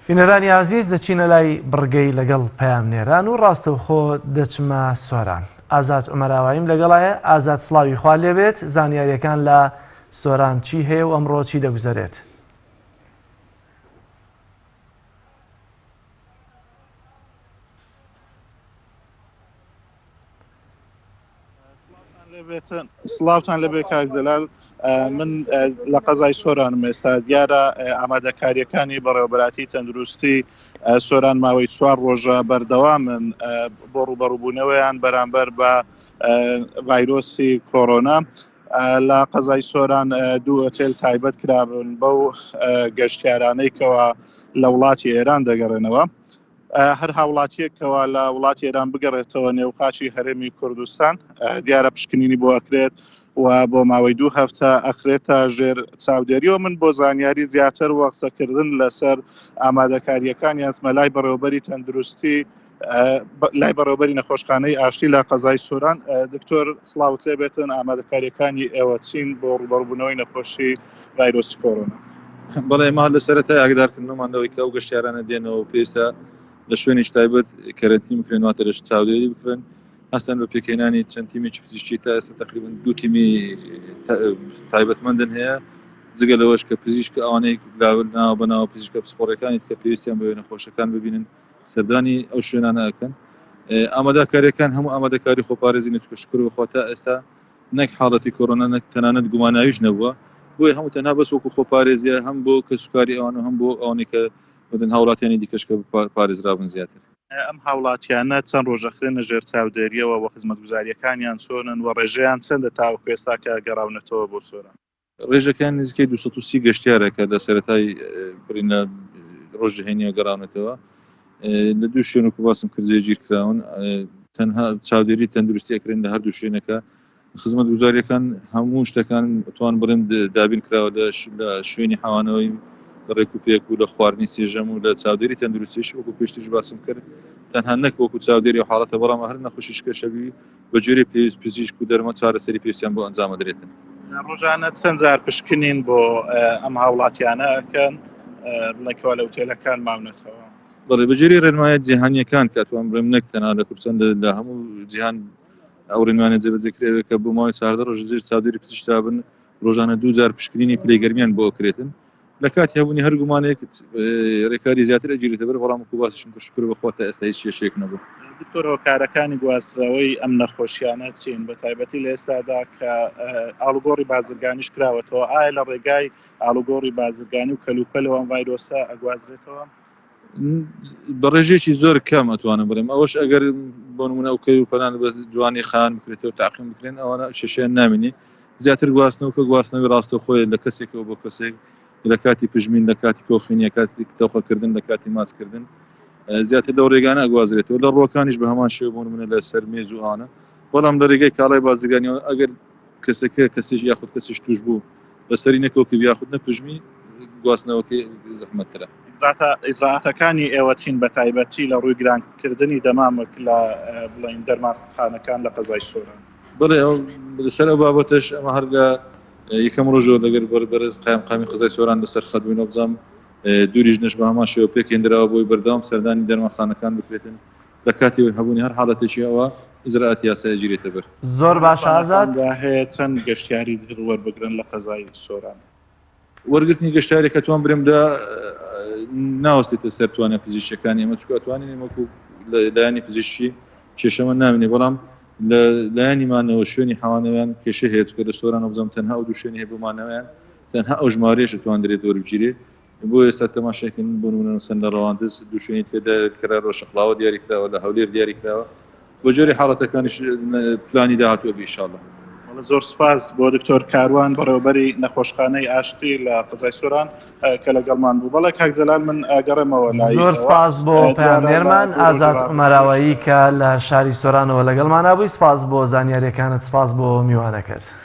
بینەرانی ئازیز دەچینە لای بڕگەی لەگەڵ پەیامنێران و ڕاستەوخۆ دەچمە سۆران. ئازاد عومەراواییم لەگەڵایە، ئازاد سڵاوی خوا لێبێت، زانیاریەکان لە سۆران چی هەیە و ئەمڕۆ چی دەگوزەرێت؟ سڵاوتان لەبێ کاک جەلال من لە قەزای سۆرانم ئێستا دیارە ئامادەکاریەکانی بەڕێوەبەراتی تەندروستی سۆران ماوەی چوار ڕۆژە بەردەوامن بۆ ڕوبەڕوبوونەوەیان بەرامبەر بە ڤایرۆسی کۆرۆنا لە قەزای سۆران دوو ئۆتێل تایبەت کرابن بەو گەشتیارانەی کەوا لە وڵاتی ئێران دەگەڕێنەوە. هەر هاوڵاتیەک کەوا لە وڵاتی ئێران بگەڕێتەوە نێو خاچی هەرێمی کوردستان دیارە پشکنینی بۆ ئەکرێت و بۆ ماوەی دوو هەفتە ئەخرێتە ژێر چاودێریەوە من بۆ زانیاری زیاتر وە قسەکردن لەسەر ئامادەکاریەکان یانسمە لای بەڕێوبەری تەندروستی لای بەڕێوبەری نەخۆشخانەی ئاشتی لە قەزای سۆران دکتۆر سڵاوت لێ بێتن ئامادەکاریەکانی ئێوە چین بۆ ڕوبەڕبوونەوەی نەخۆشی ڤایرۆسی کۆرۆنا؟ بەڵێ ئێمە لە سەرەتای ئاگدارکردنەوەمان لەوەی کە ئەو گەشتیارانە دێنەوە پێویستە لە شوێنێکی تایبەت کەرەنتین بکرێن واتە لە چاودێری بکرێن هەستان بە پێکهێنانی چەند تیمێکی پزیشکی تا ئێستا تقریبا دوو تیمی تایبەتمەندن هەیە جگە لەوەش کە پزیشک ئەوانەی ناوە بە ناوە پزیشکە پسپۆڕەکانی کە پێویستیان بە نەخۆشەکان ببینن سەردانی ئەو شوێنانە ئەکەن ئامادەکاریەکان هەموو ئامادەکاری خۆپارێزی نەچکە شکر بەخوا تا ئێستا نەک حاڵەتی کۆرۆنا نەک تەنانەت گوماناویش نەبووە بۆیە هەموو تەنها بەس وەکو خۆپارێزیە هەم بۆ کەسوکاری ئەوان و هەم بۆ ئەوانەی کە بدن هاوڵاتیانی دیکەش کە پارێزرابن زیاتر. ئەم هاوڵاتیانە چەند ڕۆژ ئەخرێنە ژێر چاودێریەوە وە خزمەتگوزاریەکانیان چۆنن وە ڕێژەیان چەندە تاوەکو ئێستا کە گەڕاونەتەوە بۆ سۆران؟ ڕێژەکەیان نزیکەی 230 گەشتیارە کە لە سەرەتای بڕین لە ڕۆژی هەینیەوە گەڕاونەتەوە لە دوو شوێن وەکو باسم کرد جێگیر کراون تەنها چاودێری تەندروستی ئەکرێن لە هەردوو شوێنەکە خزمەت گوزاریەکان هەموو شتەکان توان بڵێم دابین کراوە لە شوێنی حەوانەوەی ڕێک و پێک و لە خواردنی سێژەم و لە چاودێری تەندروستیش وەکو پێشتریش باسم کرد تەنها نەک وەکو چاودێری و حاڵەتە بەڵام هەر نەخۆشیش کە شەبی بە گوێرەی پێویست پزیشک و دەرمان چارەسەری پێویستیان بۆ ئەنجام ئەدرێتن. ڕۆژانە چەند جار پشکنین بۆ ئەم هاوڵاتیانە ئەکەن بڵێن کەوا لە ئوتێلەکان ماونەتەوە؟ بەڵێ بە گوێرەی ڕێنمایە جیهانییەکان کە ئەتوانم بڵێم نەک تەنها لە کوردستان لە هەموو جیهان ئەو ڕێنمایانە جێبەجێ کرێ کە بۆ ماوەی 14 ڕۆژ ژێر چاودێری پزیشکدا بن ڕۆژانە دوو جار پشکنینی پلەی گەرمیان بۆ ئەکرێتن لە کاتی هەبوونی هەر گومانێک ڕێکاری زیاتر ئەگیرێتە بەر بەڵام وەکو باسیشم کرد شوکر بەخوا تا ئێستا هیچ کێشەیەک نەبوو. دکتۆر هۆکارەکانی گواسترەوەی ئەم نەخۆشیانە چین بە تایبەتی لە ئێستادا کە ئاڵوگۆڕی بازرگانیش کراوەتەوە ئایا لە ڕێگای ئاڵوگۆڕی بازرگانی و کەلوپەلەوە ئەم ڤایرۆسە ئەگوازرێتەوە؟ بە ڕێژەیەکی زۆر کەم ئەتوانم بڵێم ئەوەش ئەگەر بۆ نمونە ئەو کەی و پەنان بە جوانی خان بکرێتەوە تاقیم بکرێن ئەوانە کێشەیان نامینی زیاتر گواستنەوە کە گواستنەوەی ڕاستەوخۆیە لە کەسێکەوە بۆ کەسێک لە کاتی پژمین لە کاتی کۆخین یا کاتی تەوقەکردن لە کاتی ماچکردن زیاتر لەو ڕێگانە ئەگوازرێتەوە لە ڕووەکانیش بە هەمان شێوە بۆ نمونە لە سەر مێز و ئەوانە بەڵام لە ڕێگەی کاڵای بازرگانیەوە ئەگەر کەسەکە کەسێک یاخود کەسیش توش بوو بەسەری نەکەوکی یاخود نەپژمی گواستنەوەکەی زەحمەتترە. ئیجرائاتەکانی ئێوە چین بە تایبەتی لە ڕووی گرانکردنی دەمامک لە بڵێین دەرمانخانەکان لە قەزای سۆران؟ بەڵێ لەسەر ئەو بابەتەش ئەمە هەر لە یەکەم ڕۆژەوە لەگەر بەڕێز قایمقامی قەزای سۆران لەسەر خەت بووین وابزانم دوو لیژنەش بە هەمان شێوە پێکهێندراوە بۆی بەردەوام سەردانی دەرمانخانەکان بکرێتن لە کاتی هەبوونی هەر حاڵەتێکی ئەوا ئیجرائاتی یاسایی ئەگیرێتە بەر. زۆر باشە ئازاد. هەیە چەند گەشتیاری تر وەربگرن لە قەزای سۆران؟ وەرگرتنی گەشتیارێک ئەتوان برێم لە ناوەستێتە سەر توانە پزیشکیەکانی ئێمە چونکە ئەتوانین ئێمە وەکو لایەنی پزیشکی کێشەمان نامێنێ بەڵام لە لایەنی مانەوە شوێنی حەوانەوەیان کێشە هەیە چونکە لە سۆران وەبزانم تەنها ئەو دوو شوێنی هەیە بۆ مانەوەیان تەنها ئەو ژمارەیەش ئەتواندرێت وەربگیرێ بۆ ئێستا تەماشاکەن بۆ نمونە مەسەن لە ڕەواندز دوو شوێنی تێدا کراوە شەقڵاوە دیاری کراوە لە هەولێر دیاری کراوە بۆ جۆری حاڵەتەکانیش پلانی داهاتووە بی ئیشاڵڵا. بەڵێ زۆر سوپاس بۆ دکتۆر کاروان بەڕێوەبەری نەخۆشخانەی ئاشتی لە قەزای سۆران کە لەگەڵمان بوو. بەڵێ کاک جەلال من ئەگەڕێمەوە لای زۆر ئێوە. سپاس بۆ دیارە لە پەیامنێرمان دوو ڕۆژی ئازاد ڕابردووش عومەراوایی کە لە شاری سۆرانەوە لەگەڵمانا بووی سپاس بۆ زانیاریەکانت سپاس بۆ میوانەکەت.